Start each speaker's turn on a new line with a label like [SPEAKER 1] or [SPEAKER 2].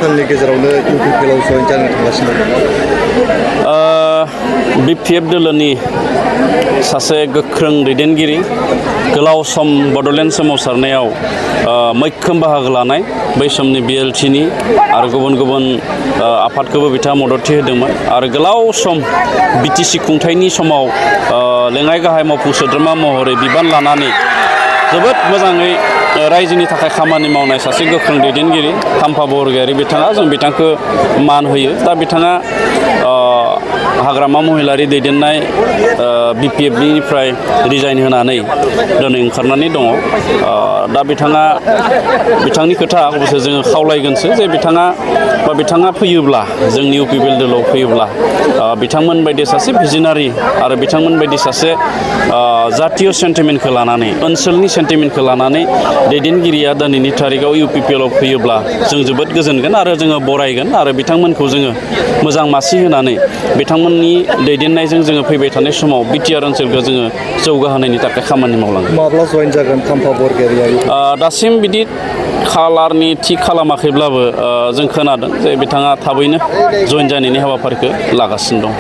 [SPEAKER 1] साननि गेजेरावनो इउपिपिएलआव जयेन जानो थांगासिनो दं।
[SPEAKER 2] बिपिएफ दोलोनि सासे गोख्रों दैदेनगिरि गोलाव सम बड'लेण्ड सोमावसारनायाव मैखोम बाहागो लानाय बै समनि बिएलटिनि आरो गुबुन गुबुन आफादखौबो बिथाङा मददथि होदोंमोन आरो गोलाव सम बिटिसि खुंथायनि समाव लेङाइ गाहाय मावफुं सोद्रोमा महरै बिबान लानानै जोबोद मोजाङै रायजोनि थाखाय खामानि मावनाय सासे गोख्रों दैदेनगिरि खाम्फा बरगयारि बिथाङा जों बिथांखौ मान होयो। दा बिथाङा हाग्रामा महिलारि दैदेननाय बिपिएफनिफ्राय रिजाइन होनानै दिनै ओंखारनानै दङ। दा बिथांनि खोथा अबसे जोङो खावलायगोनसो जे बिथाङा फैयोब्ला जोंनि इउपिपिएल दोलोआव फैयोब्ला बिथांमोन बायदि सासे भिजनारि आरो बिथांमोन बायदि सासे जातीय सेन्टिमेन्टखौ लानानै ओनसोलनि सेन्टिमेन्टखौ लानानै दैदेनगिरिया दिनैनि थारिखआव इउपिपिएलआव फैयोब्ला जों जोबोद गोजोनगोन आरो जोङो बरायगोन आरो बिथांमोनखौ जोङो मोजां मासि होनानै बिथांमोननि दैदेननायजों जोङो फैबाय थानाय समाव बिटिआर ओनसोलखौ जोङो जौगाहोनायनि थाखाय खामानि मावलांगोन।
[SPEAKER 1] माब्ला जयेन जागोन खाम्फा बरगयारिया?
[SPEAKER 2] दासिम बिदि खालारनि थि खालामाखैब्लाबो जों खोनादों जे बिथाङा थाबैनो जयेन जानायनि हाबाफारिखौ लागासिनो दं।